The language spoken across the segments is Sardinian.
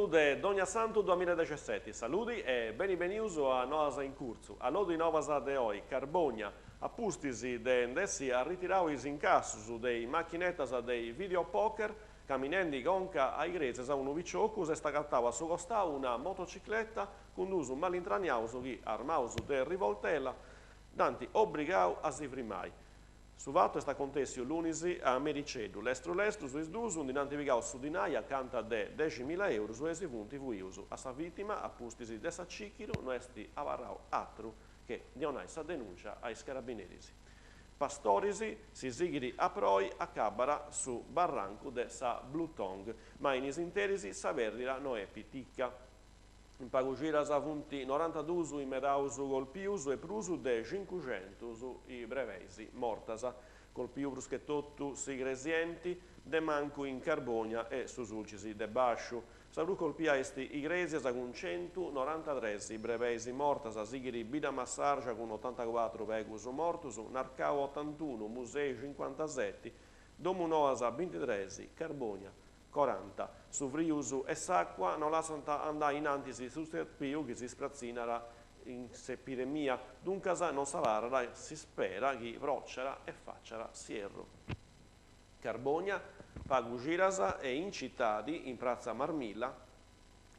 de Dogna Santu duamilla e dexesseti, saludi e beni benius a Noas in Curtzu. Alloddu is novas de oi, Carbogna, a pustis de nd'essi arritirau is incassus de is machinetas de is videopoker, caminendi conca a Igresias unu piciocu s'est agatau a su costau una motocicleta cun dus malintraniaus chi, armaus de rivoltella, dd'ant obrigau a si frimai. Su fatu est acontèssiu lunis a mericeddu. Lestru lestrus is dus ndi nd'ant pigau su dinai acanta de deximila eurus e si funt fuius. A sa vìtima, a pustis de s'acìchidu, no est abarrau atru che de 'onai sa denùncia a is carabineris. Pastoris, si sighit a proi, acabat su barrancu de sa Blue Tongue, ma in is interis sa pèrdida no est pitica. In pagu cidas funt norantadus is medaus colpius e prus de cincuxentus is brebeis mortas. Colpiu prus che totu s'Igresienti, de mancu in Carbònia e su Sulcis de Bàsciu. Sa prus colpia est Igrèsias cun centunorantatres brebeis mortas, sighit Bidda Massàrgia cun otantacuatru pegus mortus, Narcau otantunu, Musei cincuantaseti, Domunoas bintitres, Carbònia coranta. Su frius e s'àcua no lassant andai in antis su tzerpiu chi si spratzinat in s'epidemia, duncas non s'abarrat s'ispera chi prociat e faciat s'ierru. Carbònia, pagu cidas e in citadi, in pratza Marmilla,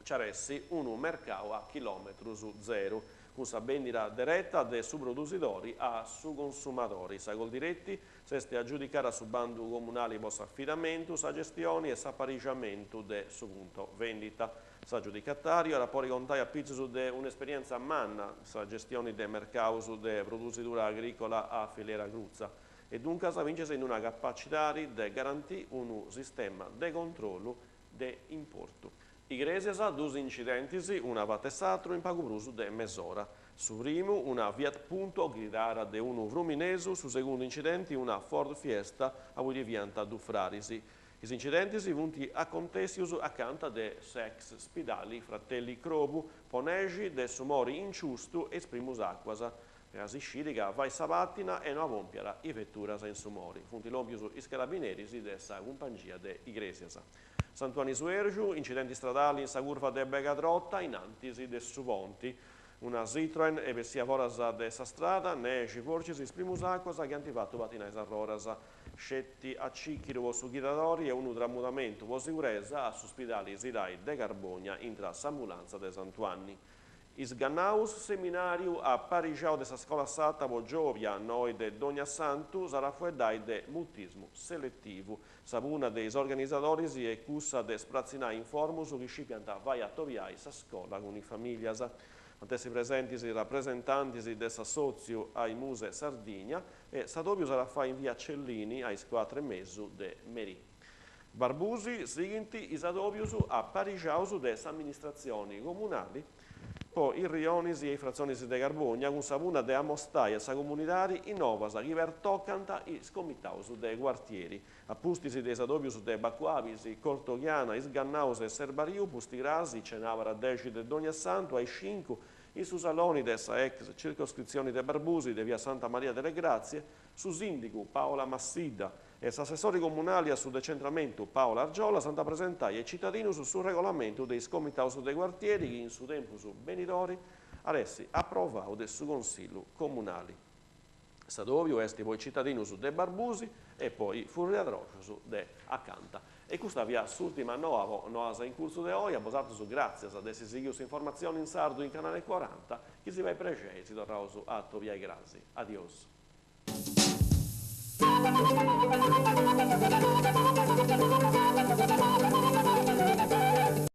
nci at essi unu mercau a chilòmetrus zeru, cun sa bèndida dereta de su produsidori a su consumadori. Sa Coldiretti s'est agiudicada su bandu comunali po s'afidamentu, sa gestioni e s'aparixamentu de su punto vendita. S'agiudicatàriu at a podi contai a pitzus de un'esperièntzia manna sa gestioni de mercaus de produsidura agrìcola a filiera crutza e duncas fintzas in una capacidadi de garantì unu sistema de controllu de importu. Igrèsias, dus incidentis, una fata 'e s'atru in pagu prus de mesora. Su primu, una Fiat Punto ghidada de unu fruminesu, su segundu incidenti una Ford Fiesta aundi fiant dus fraris. Is incidentis funt acontèssius acanta de s'ex spidali Fratelli Crobu po nexi de su mori inciustu e is primus àcuas. Si scit ca fait sa pàtina e no apompiat is veturas in su mori. Funt lòmpius is carabineris de sa cumpangia de Igrèsias. Santuanni Suèrgiu, incidenti stradali in sa curva de Begadrota in antis de su ponti. Una Citroen est bessia foras de sa strada, nexi fortzis is primus àcuas chi ant fatu patinai is arrodas. Sceti acìchidu po su ghidadori e unu tramudamentu po siguresa a su spidali Sirai de Carbònia intra s'ambulantza de Santuanni. Is Gannaus, seminàriu aparixau de sa Scola Satta po giòbia noi de Dogna Santu s'at a fueddai de mutismu seletivu. Sa punna de is organizadoris est cussa de spratzinai informus chi scipiant fai atobiai sa scola cun is famìlias. Ant essi presentis is rapresentantis de s'assòtziu Aimuse Sardigna e s'atòbiu s'at a fai in via Cellini a is cuatru e mesu de merì. Barbusi, sighint is adòbius aparixaus de s'amministratzioni comunali po is rionis e is fratzionis de Carbònia cun sa punna de amostai a sa comunidadi is novas chi pertocant is comitaus de cuartieri. A pustis de is adòbius de Bacuabis, Cortoghiana, Is Gannaus e Serbariu, pusticras, cenàbara dexi de Dogna Santu a is cincu, in su saloni de sa ex circoscritzioni de Barbusi de via Santa Maria delle Grazie, su sìndigu Paola Massidda e s'assessori comunali a su decentramentu Paola Argiolas ant a presentai a is citadinus su regolamentu de is comitaus de cuartieri chi in su tempus benidori at essi aprovau de su Consillu Comunali. S'adòbiu est po is citadinus de Barbusi e po is furriadroxus de acanta. E custa fiat s'ùrtima noa po Noas in Curtzu de oi. A bosatrus gràtzias de essi sighiu s'informatzioni in sardu in Canale Cuaranta. Chi si fait prexei si torraus a atobiai crasi. Adiosu.